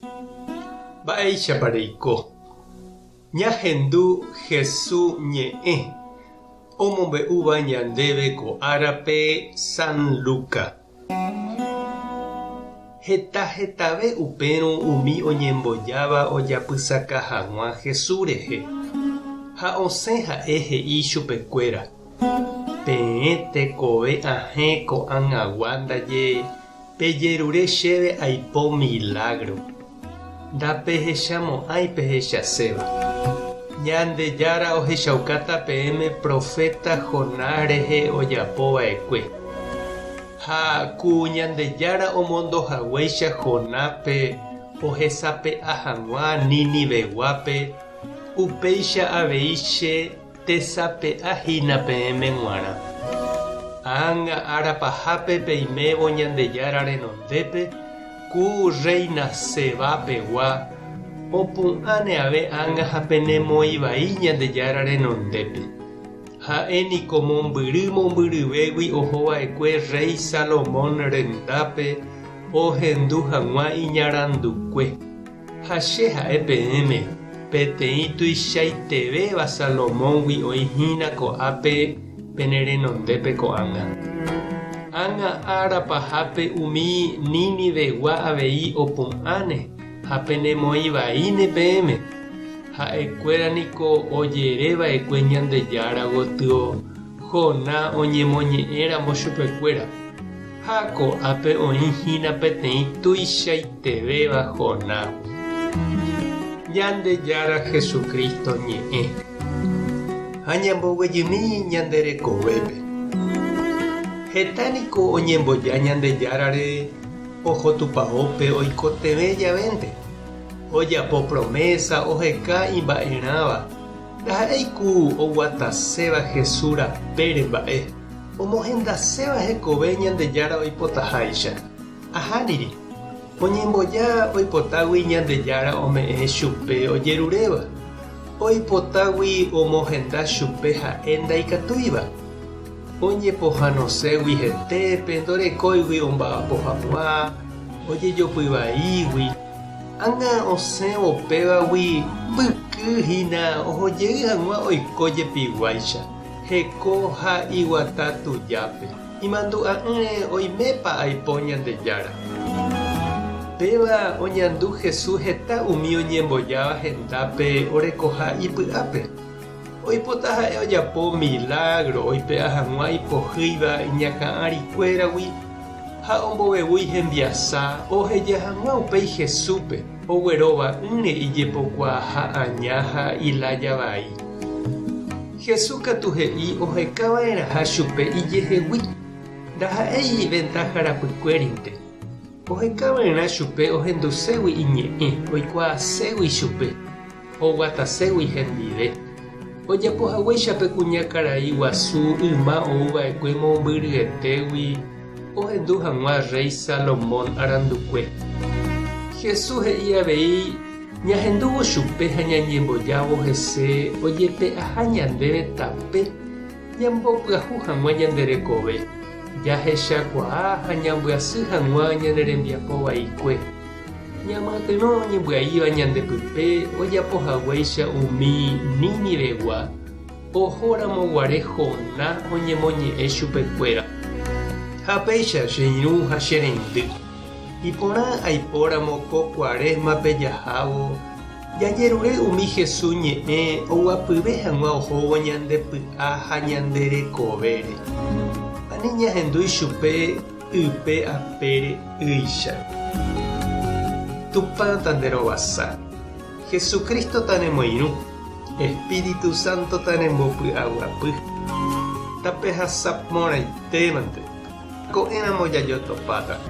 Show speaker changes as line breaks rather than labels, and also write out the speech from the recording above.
Mba'éichapa reiko? Ñahendu Hesu ñe'ẽ omombe'úva ñandéve ko árape San Luca. Heta hetave upérõ umi oñembojáva ojapysaka hag̃ua Hesu rehe, ha osẽ ha'e he'i chupekuéra, Peẽ tekove ahẽ ko'ag̃agua ndaje Pejerure chéve aipo milágro. Ndapehechamo'ãi pehechaséva. Ñandejára ohechaukáta peẽme proféta Jonás rehe ojapo va'ekue. Ha ku Ñandejára omondo haguéicha Jonáspe ohesape'a hag̃ua Niniveguápe, upéicha avei che Tesape'a hína peẽme g̃uarã. Ág̃a ára pahápe peimévo Ñandejára renondépe, ku rréina Seba pegua, opu'ãne ave ág̃a ha penemoĩ vai Ñandejára renondépe. Ha'e niko mombyry mombyryvégui oho va'ekue rréi Salomón rendápe ohendu hag̃ua iñarandukue. Ha che ha'e peẽme, peteĩ tuichaitevéva Salomóngui oĩ hína ko'ápe pene renondépe ko'ág̃a. Ág̃a ára pahápe umi Ninivegua avei opu'ãne ha penemoĩ vaíne peẽme. Ha'ekuéra niko ojere va'ekue Ñandejára gotyo Joná oñemoñe'ẽramo chupekuéra. Ha ko'ápe oĩ hína peteĩ tuichaitevéva Jonágui. Ñandejára Jesucristo ñe'ẽ. Ha ñamboguejymi ñande rekovépe. Heta niko oñemboja Ñandejárare oho tupaópe oikotevẽ javénte. Ojapo promesa oheka imba'erãva, ndaha'éi ku oguataséva Jesús rapére mba'e. Omohendaséva hekove Ñandejára oipotaháicha. Ahániri, oñemboja oipotágui Ñandejára ome'ẽ chupe ojeruréva, oipotágui omohenda chupe ha'e ndaikatúiva. Oñepohãnoségui hetépe, ndorekóigui omba'apo hag̃ua, ojejopy vaígui. Ág̃a osẽvo pévagui mbyky hína ohojey hag̃ua oiko jepiguáicha. Heko ha iguata tujápe. Imandu'a'ỹre oimépa aipo Ñandejára. Péva oñandu Jesús heta umi oñembojáva hendápe orekoha ipy'ápe. Oipota ha'e ojapo milágro oipe'a hag̃ua ipohýiva iñakã'arikuéragui ha ombovevúi hembiasa oheja hag̃ua upéi Jesúspe oguerova'ỹre ijepokuaaha aña ha ilája vai. Jesús katu he'i oheka va'erãha chupe ijehegui, ndaha'éi iventáha rapykuérinte. Oheka va'erã chupe ohenduségui iñe'ẽ, oikuaaségui chupe, oguataségui hendive. Ojapo haguéicha pe kuñakarai guasu yma ou va'ekue mombyryetégui ohendu hag̃ua rréi Salomón arandukue. Jesús he'i avei Ñahendúvo chupe ha ñañembojávo hese ojepe'aha ñandéve tape ñambopyahu hag̃ua ñande rekove, jahechakuaa ha ñambyasy hag̃ua ñane rembiapo vaikue. Ñamyatyrõ oñembyaíva ñande pype ojapo haguéicha umi Ninivegua ohóramo guare Joná oñemoñe'ẽ chupekuéra. Ha péicha che irũ ha che reindy. Iporã aipóramo ko kuarésmape jahávo jajerure umi Jesús ñe'ẽ oguapyve hag̃ua ohóvo ñande py'a ha ñande rekovére. Ani ñahendu ichupe ype apére ýicha. Tupã tanderovasa. Jesucristo tanemoirũ. Espíritu Santo tanembopy'aguapy. Tapehasa porãitémante. Ko'ẽramo jajotopáta.